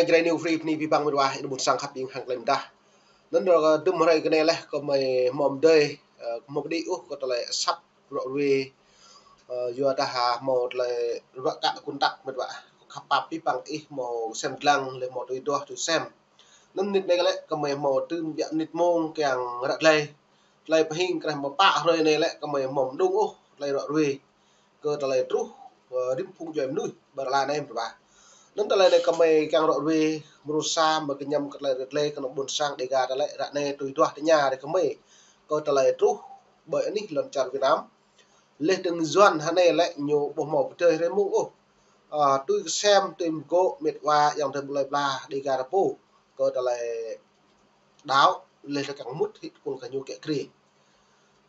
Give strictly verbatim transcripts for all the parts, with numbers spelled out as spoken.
Jrai New Free bơni abih bang mĕt wa, ih ƀôn sang khăp ƀing hăng klei mdah. Anŭn ră dŭm hrơi kơ anai lĕ kơmơi hmâo mơdơi, ơ, hmâo pơđĭ ôh kơ tơlơi asăp ră ruai, ơ, yua dah hmâo tơlơi ruă kă kơnăl mĕt wa. Khăp pap abih bang ih hmâo sem lăng lĕ hmâo tui duah tui sem. Anŭn mơnit anai lĕ kơmơi hmâo tŭ biă mơnit mông kiăng ră glai. Tơlơi pơhing kreh mơ̆ pă hrơi anai lĕ kơmơi hmâo mơđung ôh tơlơi ră ruai kơ tơlơi truh, ơ, rĭm phung djuai mơnuih ƀơi lŏn anai mĕt wa. Anŭn tơlơi anai kơmơi kiăng ră ruai mrô sa mơ̆ kơñăm kơ tơlơi ră glai kơ anŏ ƀôn sang Dega ta lĕ ră anai tui duah tơña rai kơmơi kơ tơlơi truh ƀơi anih lŏn čar Việt Nam. Leh dơ̆ng Yuan hơnai lĕ ñu ƀu hmâo pơdơi rai mông ôh. Ơ, tui kơsem tui mơgŏ mĕt wa ayŏng adơi ƀlơi pla Dega ta pô kơ tơlơi đaŏ leh tơkăng mŭt hĭ tơpul kơ ñu kiă kriê.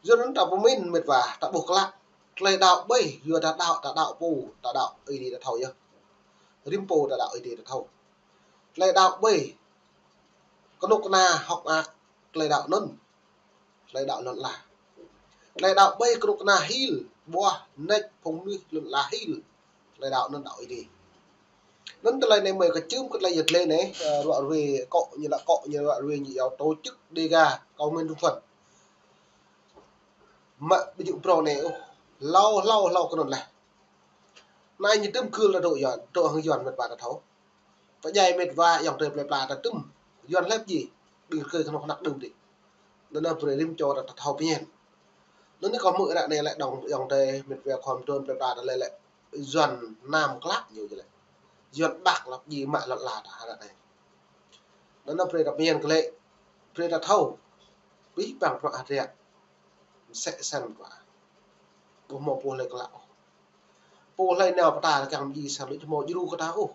Yua anŭn ta pơmĭn mĕt wa, ta ƀuh klă. Tơlơi đaŏ ƀai, yua ta đaŏ, ta đaŏ pô, ta đaŏ Ơi Adai ta thâo yơh. Rĭm pô ta đaŏ Ơi Adai ta thâo. Tơlơi đaŏ ƀai, kơnuk kơna hơ̆k mơak, tơlơi đaŏ anŭn, tơlơi đaŏ lŏn ala. Tơlơi đaŏ ƀai kơnuk kơna hil, ƀuah, nač, phung mơnuih lŏn ala hil. Tơlơi đaŏ anŭn đaŏ Ơi Adai. Anŭn tơlơi anai mơi kơčưm kơ tơlơi yơh tơlơi anai, ơ, ră ruai akŏ ñu lĕ akŏ ñu ră ruai ñu yua tổ chức Dega kâo mĭn rŭng phăn. Mă ƀu djơ̆ phrâo anai ôh. Hlâo, hlâo, hlâo kơ anŭn leh. Anai ñu tŭm kơl ta dŏ Yuan, dŏ hăng Yuan mĕt wa ta thâo. Pơdjai mĕt wa ayŏng adơi plơi pla ta tŭm. Yuan hlep ji, ƀing rơkơi kơnuk kơna đưm dih. Anŭn brơi rĭm čô ta thâo pơñen. Anŭn kâo hmư̆ ră anai lĕ dŏng ayŏng adơi mĕt wa khŏm trŭn plơi pla ta lĕ lĕ Yuan Nam klă ñu jơ̆ lĕ. Yuan Bắc lăp ji mă lŏn ala ta ră anai. Anŭn brơi ta pơñen kơ lĕ, brơi ta thâo. Abih bang bruă hơdră. Mơsĕ sem bruă. Ƀu hmâo pô hlơi klă ôh. Pô hlơi nao pơtă kăng ji sang lĕ hmâo djru kơ ta ôh.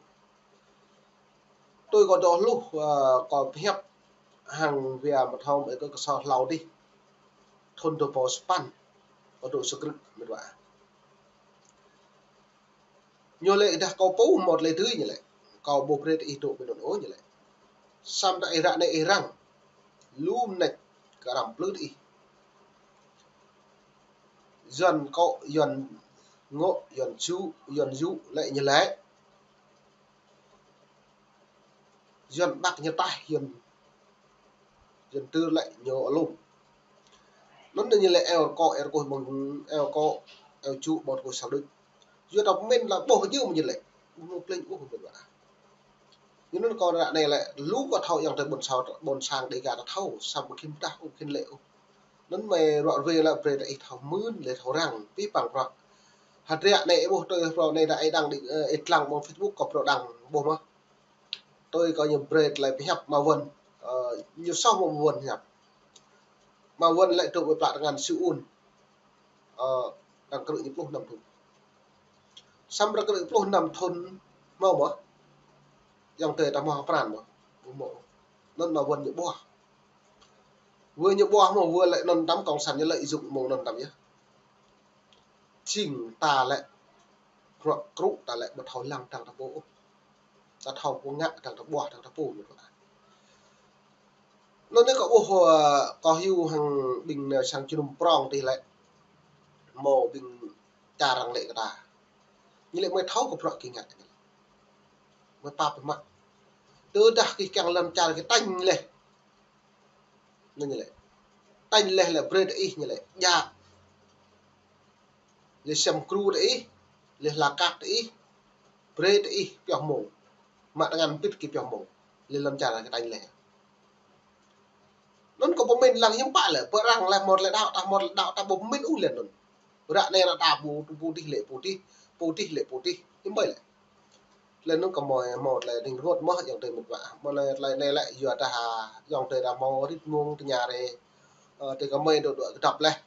Tui kâo dŏ hluh, ơ, kâo pơhiăp hăng wia mơthâo mơi kơ kơsor hlâo dih. Thŭn dua rơbâo sapăn. Kâo dŏ Sơkrư̆ mĕt wa. Ñu lĕ dah kâo pô hmâo tơlơi dưi ñu lĕ. Kâo ƀu brơi tơ ih dŏ ƀơi anŭn ôh ñu lĕ. Samơ̆ tơ ih ră anai ih răng. Lu mơneč kơ răm plư tơ ih. Yuan akŏ, Yuan ngŏ, Yuan jŭ, Yuan jŭ lĕ ñu lĕ. Yuan Bắc ñu taih, Yuan, Yuan Tơl lĕ ñu alum. Anŭn ñu lĕ eo akŏ, eo rơkơi ƀơ̆ng, eo akŏ, eo jŭ ƀơ̆ng rơkơi sa đôč. Yua ta pơmĭn lă ƀuh jơ̆ mơ̆ ñu lĕ. Ƀu hmâo plĕnh ôh mĕt wa. Yua anŭn kâo ră anai lĕ lu kâo thâo ayŏng adơi ƀôn sang, ƀôn sang Dega ta thâo, samơ̆ ƀu khĭn pơdah ôh, ƀu khĭn lĕ ôh. Anŭn mơi ră ruai lĕ brơi ta ih thâo mưn, lĕ thâo răng, abih bang bruă. Hơdră anai ih ƀuh tui phrâo anai ta ih đăng đĭ, ơ, ih lăng ƀơi Facebook kâo phrâo đăng ƀuh mơ̆. Tui kâo ñu brơi tơlơi pơhiăp Ma Wơ̆n, ơ, ñu soh mơ̆ Ma Wơ̆n hiăp. Ma Wơ̆n lĕ dŏ ƀơi plă tơngan Siu Un. Ơ, đang krư̆ ñu pluh năm thŭn. Samơ̆ đang krư̆ pluh năm thŭn hmâo mơ̆? Ayŏng adơi ta hmâo pran mơ̆? Ƀu hmâo. Anŭn Ma Wơ̆n ñu ƀuah. Wơ̆n ñu ƀuah mơ̆ wơ̆n lĕ anŭn tăm cộng sản ñu lĕ ih dŏ mơ̆ng anŭn tăm yơh. Jing ta lĕ, bruă krŭ ta lĕ ƀu thâo lăng tơdang ta pô ôh. Ta thâo pô ngă tơdang ta ƀuah tơdang ta pô mĕt wa. Anŭn anai kâo ƀuh, ơ, kâo hyu hăng ƀing nao sang jơnum prŏng tih lĕ. Hmâo ƀing čar arăng lĕ kơ ta. Ñu lĕ mơi thâo kơ bruă gih ngă. Mơi pap mă. Tơdah gih kiăng lăm čar gih tañ leh. Anŭn ñu lĕ. Tañ leh lĕ brơi tơ ih ñu lĕ. Djă. Lĕ sem kru tơ ih, lĕ hla kăk tơ ih, brơi tơ ih pioh mông. Mă tơngan pĭt kơ pioh mông. Lĕ lăm čar kơ tañ leh. Anŭn kâo pơmĭn lăng hiư̆m pă lĕ, pơ arăng lĕ hmâo tơlơi đaŏ, ta hmâo tơlơi đaŏ, ta ƀu pơmĭn ôh lĕ anŭn. Ră anai ră ta ƀu, ƀu dih lĕ ƀu dih, ƀu dih lĕ ƀu dih, hiư̆m ƀơi lĕ. Tơlơi anŭn kâo hmâo, hmâo tơlơi ring ruăt mơ̆ ayŏng adơi mĕt wa. Mơ̆ tơlơi, tơlơi anai lĕ yua dah, ayŏng adơi ta hmâo rit mông tơña rai. Ơ, tơ kơmơi dŏ dŏ kơdŏp leh.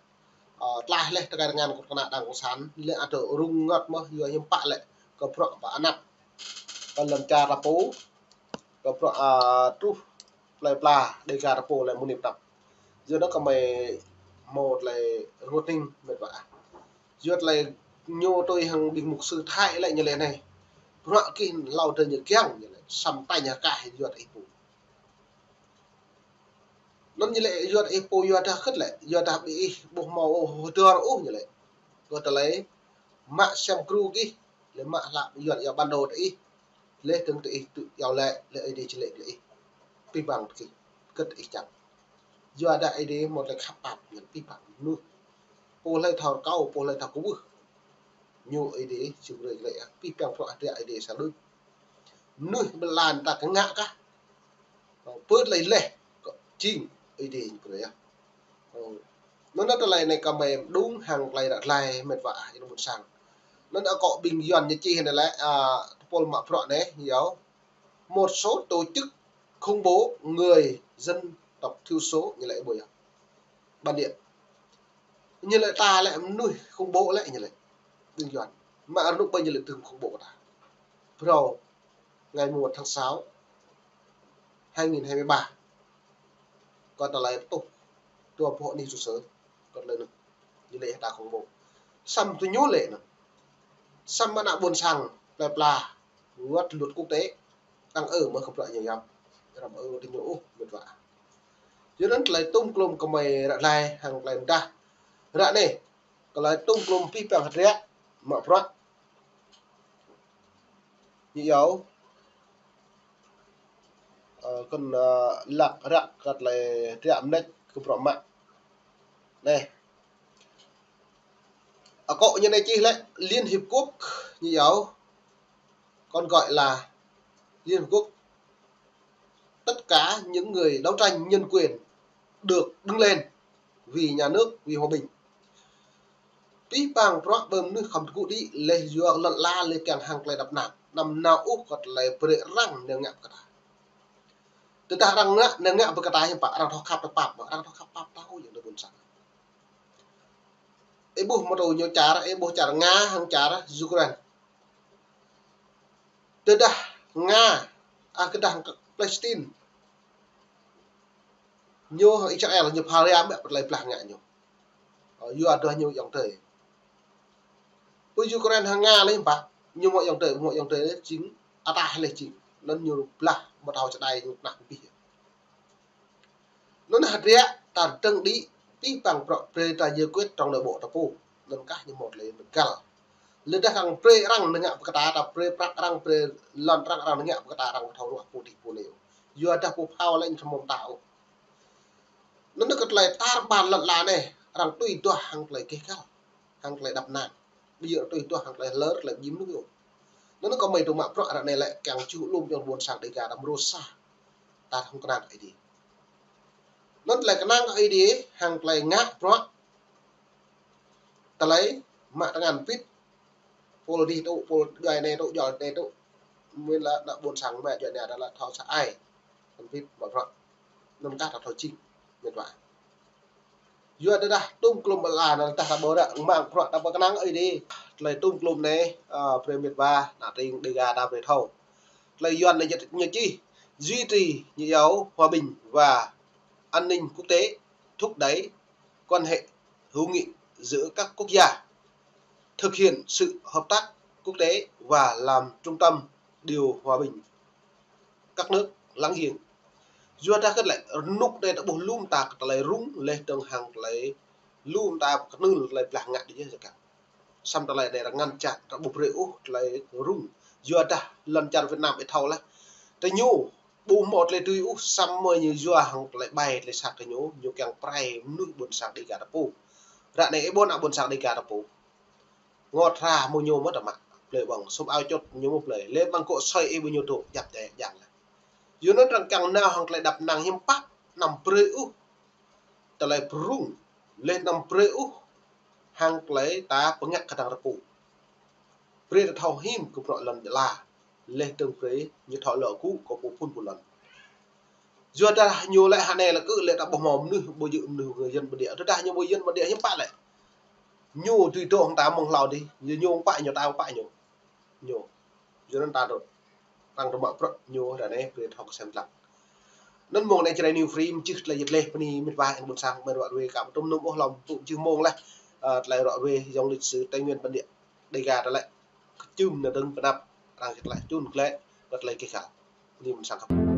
Ơ, tlaih leh tơkai tơngan kơnuk kơna đảng cộng sản, lĕ adơi rŭng ngăt mơ̆, yua hiư̆m pă lĕ, kơ bruă pă anăp. Kơ lăm čar ta pô, kơ bruă, ơ, truh, plơi pla, Dega ta pô lĕ mơnit tăp. Yua anŭn kơmơi hmâo tơlơi ruăt hning mĕt wa. Yua tơlơi ñu tui hăng ƀing mục sư Thái lĕ ñu lĕ anai. Bruă gih hlâo dơ̆ng ñu kiăng ñu lĕ, samơ̆ tañ hơkah yua tơ ih pô. Anŭn ñu lĕ yua tơ ih pô yua dah khĭt lĕ, yua dah ƀing ih ƀu hmâo ôh hơdơr ôh ñu lĕ. Kơ tơlơi mă sem kru gih, lĕ mă hlăk yua tơ ih ƀăn đô tơ ih. Laih dơ̆ng tơ ih tŭ iâu laĭ, laih Ơi Adai či laĭ tơ ih. Pih pang tơ ih, kơ̆t ih čang. Yua dah Ơi Adai mơ̆ tơlơi khăp pap ngăn pih pang mơnuih. Pô hlơi thâo rơkâo, pô hlơi thâo kwưh. Ñu Ơi Adai či brơi laĭ, pih pang bruă hơdră Ơi Adai sa đuč. Mơnuih ƀơi lŏn ta kơ ngă kah. Pơ tơlơi laih kơ jing Ơi Adai ñu brơi yơh. Anŭn tơlơi anai kơmơi mơđung hăng tơlơi ră glai met wa ih ƀôn sang. Anŭn akŏ ƀing Yuan ñu čih anai lĕ, a, tơpul mă bruă anai, ñu iâu một số tổ chức khủng bố người dân tộc thiểu số ñu lĕ ƀuh yơh. Bản địa. Ñu lĕ ta lĕ mơnuih khủng bố lĕ ñu lĕ. Ƀing Yuan. Mă rơnŭk ƀơi ñu lĕ tơm khủng bố kơ ta. Phrâo ngày mùng một tháng sáu, hai nghìn hai mươi ba. Kơ tơlơi tuh dua pô ni trụ sở. Kơ tơlơi anŭn. Ñu lĕ ta khủng bố. Samơ̆ tơ ñu lĕ anŭn. Samơ̆ ană ƀôn sang plơi pla wơ̆t luật quốc tế. Tăng ơ mơ̆ kơ bruă ñu yap. Răm ơ tơ ñu ôh met wa. Yua anŭn tơlơi tŭm klum kơmơi ră glai hăng tơlơi mơdah. Ră anai, tơlơi tŭm klum pih pang hơdră mă bruă. Ñu iâu, ơ, kơ̆n, ơ, lăk răk kơ tơlơi hơdră mơneč kơ bruă mă. Anai. Akŏ ñu anai čih lĕ Liên Hiệp Quốc ñu iâu, còn gọi là Liên Hiệp Quốc, tất cả những người đấu tranh nhân quyền được đứng lên vì nhà nước, vì hòa bình. Pih pang bruă ƀơi mơnuih khŏm tơgŭ đĭ laih yua lŏn ala laih kiăng hăng tơlơi đăp năng. Anăm nao ôh kơ tơlơi brơi arăng nao ngă pơkă ta. Tơdah arăng ngă, nao ngă pơkă ta hiư̆m pă, arăng thâo khăp tơpap, arăng thâo khăp pap ta ôh, yơh tơ ƀôn sang. Ih ƀuh mơ̆ tơ ñu čar, ih ƀuh čar Nga hăng čar Ukraine. Tơdah Nga, a, tơdah Palestine. Ñu Israel ñu phara mă pơtlaih blah ngă ñu. Ơ, yua dah ñu ayŏng adơi. Pơ Ukraine hăng Nga lĕ pă, ñu mơ̆ ayŏng adơi, mơ̆ ayŏng adơi lĕ jing, atah lĕ jing. Anŭn ñu blah, ƀu thâo čơđai ñu pơnah pơbih. Anŭn hơdră ta dơ̆ng đĭ pih pang bruă brơi ta giải quyết trong nội bộ ta pô. Anŭn kah ñu mơ̆ tơlơi mơgal. Lơdah arăng brơi arăng nao ngă pơkă ta, ta brơi prăk arăng, brơi lŏn arăng, arăng nao ngă pơkă ta, arăng thâo ruah pô dih pô nai. Yua dah pô phao lĕ ñu thâo mơ̆ ta ôh. Anŭn kơ tơlơi tar ƀar lŏn ala anai, arăng tui duah hăng tơlơi keh kal, hăng tơlơi đăp năng. Ƀu djơ̆ tui duah hăng tơlơi lơr, tơlơi jim nŭk yơh. Anŭn kơmơi tŭ mă bruă ră anai lĕ kiăng čuh lŏm ayŏng ƀôn sang Dêga ta mrô sah. Ta thâo kơnang kơ Ơi Adai. Anŭn tơlơi kơnang kơ Ơi Adai, hăng tơlơi ngă bruă. Tơlơi mă tơngan pit. Pôl dih tŭ, pôl djuai anai tŭ, djuai anai tŭ. Mĭn lĕ ană ƀôn sang mă djuai anai dah lĕ thâo sa ai. Tơngan pit mă bruă. Anŭn kah ta thâo jing. Mĭn wa. Yua dah tŭm klum ƀơi lŏn ala anai dah ta ƀu ră mă bruă ta ƀu kơnang Ơi Adai. Tơlơi tŭm klum anai, ơ, brơi mĭn wa, ană tring Dêga ta brơi thâo. Tơlơi Yuan anai ñu čih, duy trì ñu iâu hòa bình và an ninh quốc tế, thúc đẩy quan hệ hữu nghị giữa các quốc gia, thực hiện sự hợp tác quốc tế và làm trung tâm điều hòa bình các nước láng giềng. Yua dah kơ tơlơi rơnŭk anai ta ƀuh lŏm ta kơ tơlơi rŭng, laih dơ̆ng hăng tơlơi lŏm ta kơnưl tơlơi blah ngă đĭ yơh jơkă. Samơ̆ tơlơi anai arăng ngăn chặn, arăng ƀu brơi ôh tơlơi rŭng. Yua dah lŏn čar Việt Nam ih thâo laih. Tơ ñu ƀu mơ̆ tơlơi tui ôh, samơ̆ ñu yua hăng tơlơi ƀai, tơlơi sat kơ ñu, ñu kiăng prai mơnuih ƀôn sang Dêga ta pô. Ră anai ih ƀuh ană ƀôn sang Dêga ta pô. Ngŏ tra mơ̆ ñu mơ̆ ta mă, blơi ƀơ̆ng, sum ao čut ñu mơ̆ blơi. Lĕ măng kŏ sơi ih ƀuh ñu tŭ, djăp djai djang laih. Yua anŭn arăng kiăng nao hăng tơlơi đăp năng hiư̆m pă, anăm brơi ôh tơlơi pơrŭng, laih anăm brơi ôh hăng tơlơi ta pơngă kơdăng rơpu. Brơi ta thâo hĭm kơ bruă lŏn ala, laih dơ̆ng brơi ñu thâo lŏ gŭ kơ pô phŭn pô lŏn. Yua dah ñu lĕ hơnai lĕ kơ lĕ ta ƀuh mơ̆ mơnuih, ƀu djơ̆ mơnuih người dân bản địa. Tơdah ñu ƀu dân bản địa hiư̆m pă lĕ. Ñu tui dŏ hăng ta mơ̆ng hlâo dih, yua ñu pă ñu, ta pă ñu. Ñu. Yua anŭn ta dŏ. Arăng tŭ mă bruă ñu ră anai brơi thâo kơsem lăng. Anŭn mơ̆ng anai Jrai New Free mơčih tơlơi yet leh bơni mĭt wa ayŏng ƀôn sang mơ̆n ră ruai kơ ƀu tŭm nŭm ôh lăm tŭ jih mơ̆ng laih. Ơ, tơlơi ră ruai yŏng lịch sử Tây Nguyên bản địa Dêga ta lĕ. Kơčum nao dơ̆ng pơnăp arăng kơ tơlơi čun klĕ, kơ tơlơi keh kal. Bơni ƀôn sang khăp.